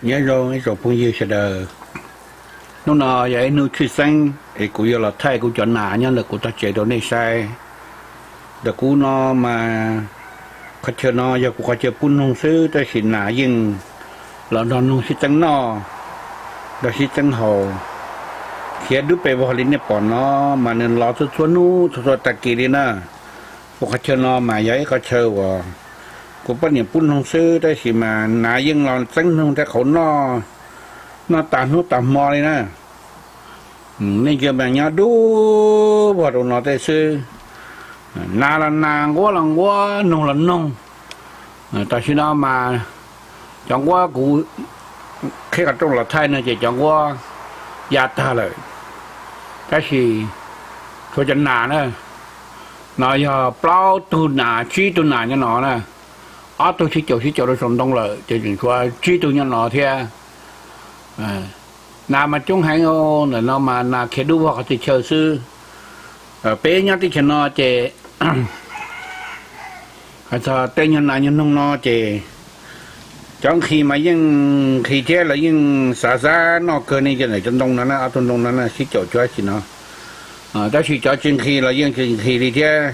Nyob zoo ib tsoom phooj ywg sawv daws, hnub no yog ib hnub tshwj xeeb es kuv yuav los thaij kuv cov nas nyob ntawm kuv tog tsev rau nej saib. Ntawm kuv no mas qhov chaw no yog kuv qhov chaw pub noog xwb, tab sis nas yeej los nrog noog sib txeeb noj, nrog sib txeeb haus, khiav dub pes vog li nej pom no, mas nws los txhua txhua hnub txhua txhua tag kis li na. Kuv qhov chaw no mas yog ib qhov chaw uas kuv poj niam pub noog xwb, tab sis mas nas yeej los txeeb noog thiab qhauv noj, noj tas hnub tas hmo li na. Nej ntsia mas nyob dub vog rau no tej xwb. Nas los nas, nquab los nquab, noog los noog. Tam sim no mas cov nquab kuv qhib qhov rooj los thaij no ces cov nquab ya tag lawm, tab sis tshuav cov nas na. No yog plaub tug nas tsib tug nas nyob no na. Ob tug sib caum sib caum rau saum ntoo lawm ces tseem tshuav tsib tug nyob no thiab. Nas mas coob heev, ntawm no mas nas khiav dub vog qhov txhia chaw xwb. Peb nyob teb chaws no ces hais txog tej nyuag nas nyuag noog no ces cov nqhis mas yeej nqhis thiab los yeej xav xav noj kawg ne, ces ntawm cov ntoo no na, ob tug ntoo no na sib caum cuab si no. Tab sis cov tsis nqhis los yeej tsis nqhis li thiab.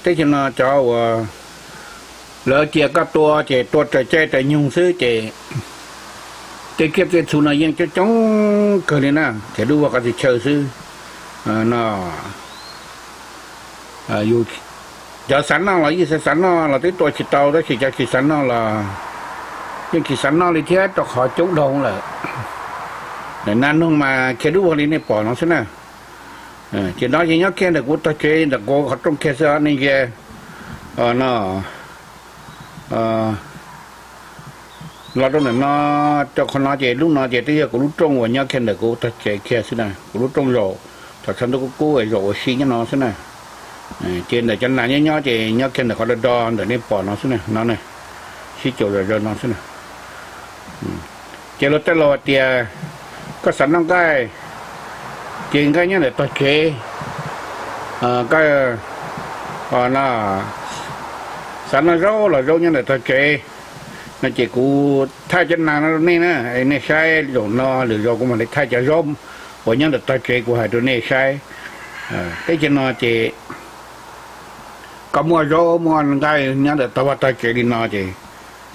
Teb chaws no cov uas lawv cia koj tua ces tua raws caij raws nyoog xwb ces tej tsiaj tej txhu no yeej coob coob kawg li na, khiav dub vog qhov txhia chaw xwb no. Cov xav noj los yeej xav xav noj los twb tua tsis tau, tab sis cov tsis xav noj los yeej tsis xav noj li thiab rau qhov coob dhau lawm. Nas noog mas khiav dub vog li nej pom no xwb na. Ces no ces nyob kiag ntawm kuv tog tsev ntawm kuv qhov rooj kiag xwb os nej ntsia. No los rau ntawm no, rau qhov no ces lub no ces twb yog kuv lub rooj uas nyob kiag ntawm kuv tog tsev kiag xwb na, kuv lub rooj zaum thaum tshav ntuj kub kub zaum ua si nyob no xwb na. Ces ntawm cov nas nyob nyob ces nyob kiag ntawm qhov do do ntawm nej pom no xwb na, no na, sib caum zom zaws no xwb na. Ces luag tej laus hais tias koj xav noj nqaij, ces nqaij nyob ntawm tog tsev, koj xav noj zaub los zaub nyob ntawm tog tsev. No ces kuv thaij cov nas no rau nej na, nej saib zaum no lwm zaus kuv mam li thaij cov zaub uas nyob ntawm tog tsev kuv hais rau nej saib. Teb chaws no ces koj muaj zaub muaj nqaij nyob ntawm tog vaj tog tsev li no ces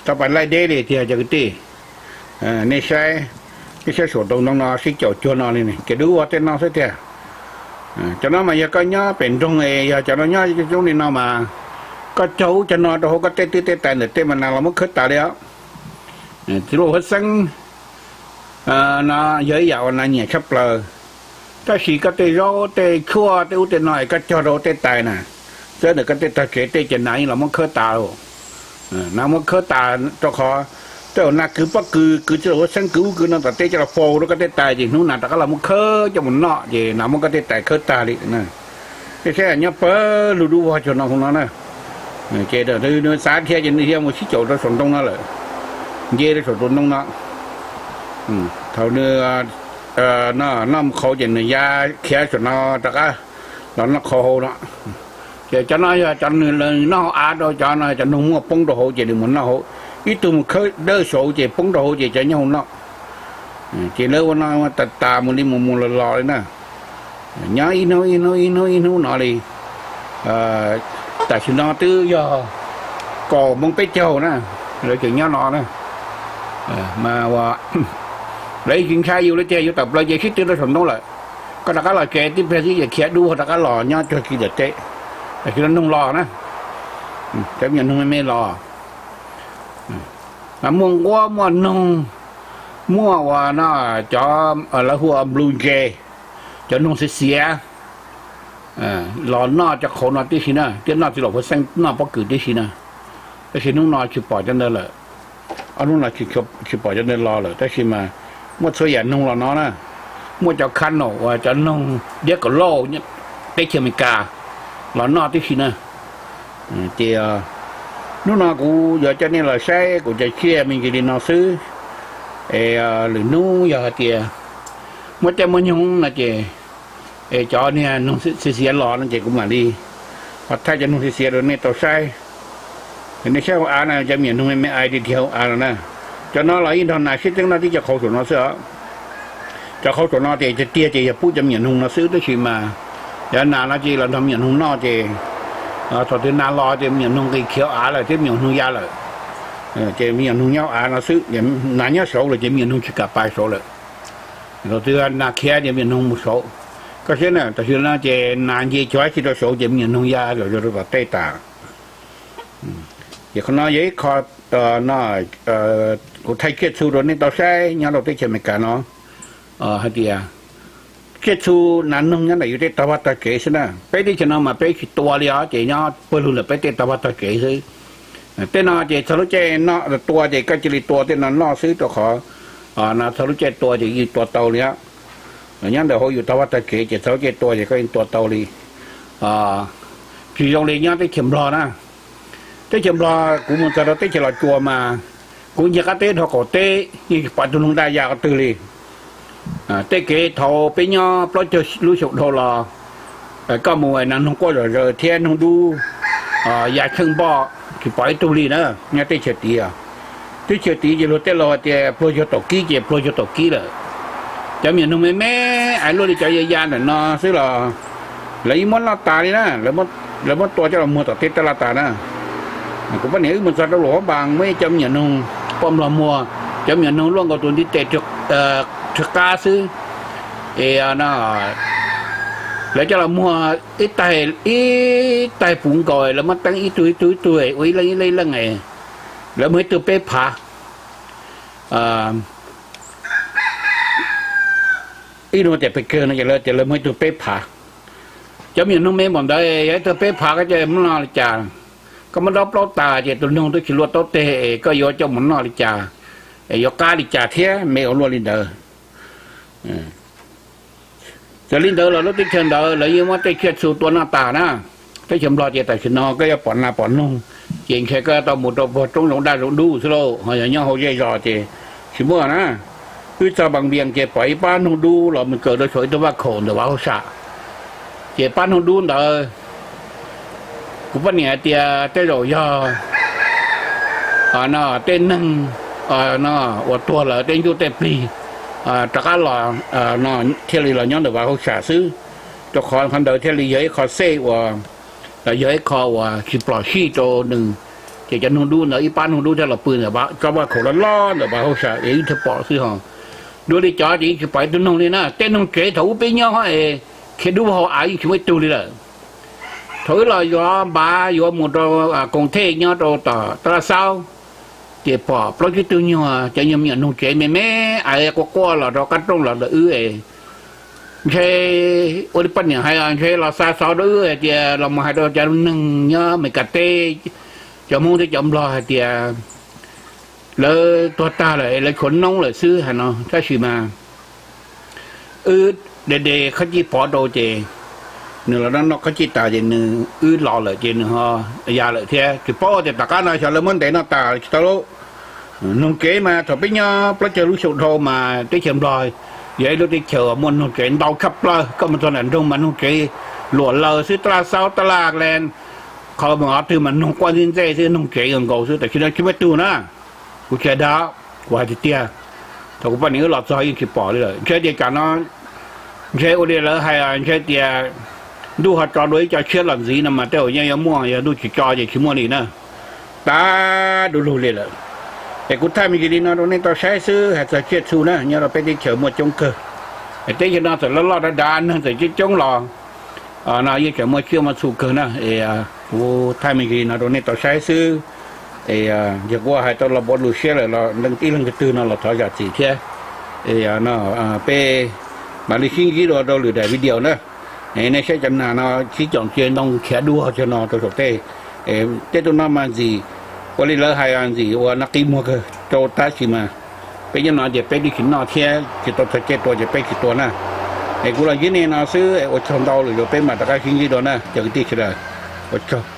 tau pais laij deb li tiag cov kwv tij. Nej saib, nej saib saum ntoo no sib caum cuag no li, ces dub ua tej no xwb tiag. Cov no mas yog koj nyob pem nroog es yog cov no nyob coob li no mas koj cog ub cog no rau hauv koj tej twb tej tais ntawm tej mas nas los muab khawb tas li os. Txiv Lauj Huab Xeeb no yog ib yam uas nas nyiam tshaj plaws, tab sis koj tej zaub tej tshuaj tej ub tej no es koj cog rau tej tais na, txawb ntawm koj tej tog tsev tej ces nas yeej los muab khawb tas. Nas muab khawb tas rau qhov tej uas nas kwv pob kws, kwv Txiv Lauj Huab Xeeb, kwv ub kwv no tom teb coj los faus rau koj tej tais ces hnub nas rov qab los muab khawb coj mus noj ces nas muab koj tej tais khawb tag li. Tej saib nyob pawg lug dub vog cuag no hauv no na. Ces nws xav dhia ces nws dhia mus sib caum rau saum ntoo no lawm, nce rau saum tus ntoo no. Thaum nws noj mus qhauv ces nws ya khiav saum no rov qab los noj qhauv hauv no. Ces cov no yog cov nws noj hauv av rau, cov no cov noog muaj poob rau hauv ces nws mus noj hauv. Ib tug mus khawb dawb saud ces poob rau hauv ces cov nyob hauv noj. Ces lawv ua no tas tas mus li mus mus los los li na. Nyob ib hnub ib hnub ib hnub ib hnub no li. Tam sim no twb yog kaum moos peb caug na, lawv tseem nyob no na. Mas ua lawv tsis ntshai yus li tiag, yus tawm plaws ces sib tw rau saum ntoo lawm. Koj rov qab los tsev tib pliag xwb ces khiav dub rov qab los nyob cuag tsis ntawm teb. Tam sim no noog los na, cov me nyuam noog me me los. Mas muaj nquab muaj noog, muaj ua no, cov lawv hu ua blue jay, cov noog xiav xiav los noj cov qhauv no tib si na, thiab noj Txiv Lauj Huab Xeeb noj pob kws tib si na. Tab sis hnub no tsis pom cov ntawd lawm, ob hnub no tsis pom cov ntawd los lawm, tab sis mas muaj txhua yam noog los no na. Muaj cov cardinal uas cov noog diab kaum lauj teb chaws Amelikas los noj tib si na. Ces hnub no kuv yuav coj nej los saib kuv cov tsiaj me ntsis li no xwb. Es lwm hnub yog hais tias muaj caij muaj nyoog no ces, es cov niag noog xiav xiav los no ces kuv mam li ho thaij cov noog xiav xiav rau nej tau saib. Nej saib hauv av no, cov me nyuam noog me me ai tiag tiag hauv av no na. Cov no los yeej nrog nas sib txeeb noj tib co qhauv saum no xwb os. Cov qhauv saum no ces tiag tiag ces yog pub cov me nyuam noog no xwb, tab sis mas cov nas no ces los nrog me nyuam noog noj ces thaum twg nas los ces me nyuam noog nqis khiav av lawm thiab me nyuam noog ya lawm. Ces me nyuam noog nyob av no xwb, nas nyob saud lawm ces me nyuam noog tsis kam pais saud lawm. Thaum twg nas khiav ces me nyuam noog mus saud. Koj saib na, tam sim no ces nas nce cov tsis rau saud ces me nyuam noog ya zom zaws rau tom tej tas. Ces qhov no yog ib qho no kuv thaij tsiaj txhu rau nej tau saib nyob rau teb chaws Amelikas no hais tias tsiaj txhu nas noog nyob ntawm yus tej tog vaj tog tsev xwb na. Peb teb chaws no mas peb tsis tua li os, ces nyob pawg lug ntawm peb tej tog vaj tog tsev xwb. Tej no ces txog lub caij no tua ces koj cia li tua tej no noj xwb, rau qhov no txog lub caij tua ces yeej tua tau li. Nyob ntawm hauv yus tog vaj tog tsev ces txog lub caij tua ces koj yeej tua tau li. Tsis zoo li nyob teb chaws Nplog na. Teb chaws Nplog kuv mus txog rau teb chaws Los Tsuas mas kuv nce qab teb dhau qaum teb yeej tsis pom tus noog daj ya qhov twg li. Tej kev thaum peb nyob plaub caug lub xyoo dhau los, koj mus nas noog quaj zom zaws thiab noog dub ya tsheej npoj tsis pom ib tug li na. Nyob teb chaws tid, teb chaws tid ces luag tej laus hais tias pluag cuag taum kib ces pluag cuag taum kib lawm. Cov me nyuam noog me me es luaj li cov ya ya ntawm no xwb los lawv yeej muab noj tas li na, lawv muab tua coj los muag tom tej taj laj tas na. Kuv poj niam wb mus txog rau Luam Phab Npas muaj ib co me nyuam noog poj nplog muag, cov me nyuam noog luaj nkaus tus ntiv tes rwg qab xwb. Es lawv coj los muag ib taig, ib taig puv nkaus, lawv muab teeb ib tug ib tug ib tug ua ib leej ib leej ib leej. Lawv muag ib tug peb phav. Ib nus tias pes kawg no ces lawv tias lawv muag ib tug peb phav. Cov me nyuam noog me npaum ntawd yog ib tug peb phav koj coj mus noj li cas? Koj muab dob plaub tas ces tus noog twb tsis luaj taub teg es koj yuav coj mus noj li cas? Es yuav qab li cas thiab me ua luaj li ntawd? Txawm li ntawd los lub teb chaws ntawd lawv yeej muab tej tsiaj txhu tua noj tas na. Teb chaws Nplog ces tam sim no koj yuav pom nas pom noog ces ntshe koj tau mus rau puag roob zoov daj zoov dub xwb lauj, ho yog nyob hauv zej zos ces tsis muaj na. Wb txog Npas Vias ces pom ib pab noog dub los mus kawm rau saum ib tug vaj khaum ntawm Vaj Hauj Sam. Ces pab noog dub ntawd kuv poj niam hais tias tej zaum yog tej neeg no uas tuag lawm tej ntsuj tej plig rov qab los no thiaj li los nyob ntawm Vaj Hauj Sam xwb, rau qhov qhov ntawd thiaj li yog ib qho xej uas yog ib qho uas tsis plom sij rau nws. Ces cov noog dub ntawd ib pab noog dub thiaj los pw ntawm tsob vaj khaum loj loj ntawm Vaj Hauj Sam es wb thiaj pom xwb ho. Dua li cov ces yeej tsis pom ib tug noog li na. Tej noog tsev thaum ub peb nyob es khiav dub hauv av yeej tsis muaj ib tug li lawm. Thaum wb los yuav npav yuav mus rau koom thej nyob rau tom Taj Laj Xaub, ces pom plaub tsib tug nyuag cov nyuag me nyuam noog tsev me me es quaj quaj los rau qab rooj los ntawm wb es ntshe ua li poj niam hais ntshe los xa xov rau wb hais tias los mus hais rau cov neeg nyob Amelikas teb, cov Hmoob thiab cov Nplog hais tias lawv tuag tag lawm es lawv tshuav noob lawm xwb hais no. Tab sis mas wb de de qhov cij pov rau ces nws los noj qhov cij tas ces nws wb los lawm ces nws ho ya lawm thiab. Tsis paub tias tom qab no xyov lawv muab ntes noj tas tsis tau lauj. Noog tsev mas thaum peb nyob plaub caug lub xyoo dhau mas teb chaws Nplog yog ib lub teb chaws muaj noog tsev ntau tshaj plaws. Koj mus txog nram nroog mas noog tsev luam laws xwb, Taj Laj Xaub, Taj Laj Lees, qhov mus qhov twg mas noog quaj ntxej ntxej xwb, noog tsev nkaus xwb. Tam sim no tsis muaj ib tug na. Kuv tsis dag, kuv hais tiag tiag, thaum kuv poj niam wb los txog yeej tsis pom li lawm. Ntshe tias tsam no ntshe ua li lawv hais ntshe tias ntuj ho tso dua ib co tshiab los ntxiv no mas tej zaum yeej yuav muaj, yog ntuj tsis tso ces tsis muaj li na. Tag du lug li lawm. Es kuv thaij me ntsis li no rau nej tau saib xwb, hais txog tsiaj txhu na nyob rau peb teb chaws muaj coob kawg. Teb chaws no txawm loj loj dav dav neeg txawm coob coob los no yeej tseem muaj tsiaj muaj txhu kawg na. Es kuv thaij me ntsis li no rau nej tau saib xwb. Es yog kuv hais tau los pov lus siab lawm los ib leeg twg twg no los thov zam txim thiab. Es peb mam li sib ntsib dua rau lwm daim video na. Nej saib cov nas no sib coom cia ntoo khiav dua cov no rau saum tej. Tej tus no mas ntxim, ua li lawv hais ntxim uas nas qi muag kawg rau tab sis mas peb nyob no ces peb twb tsis noj thiab tsis tau txog caij tua ces peb tsis tua na. Es kuv los ntsib nej no xwb, ua tsaug ntau lwm zaus peb mam rov qab sib ntsib dua na cov kwv tij sawv daws. Ua tsaug.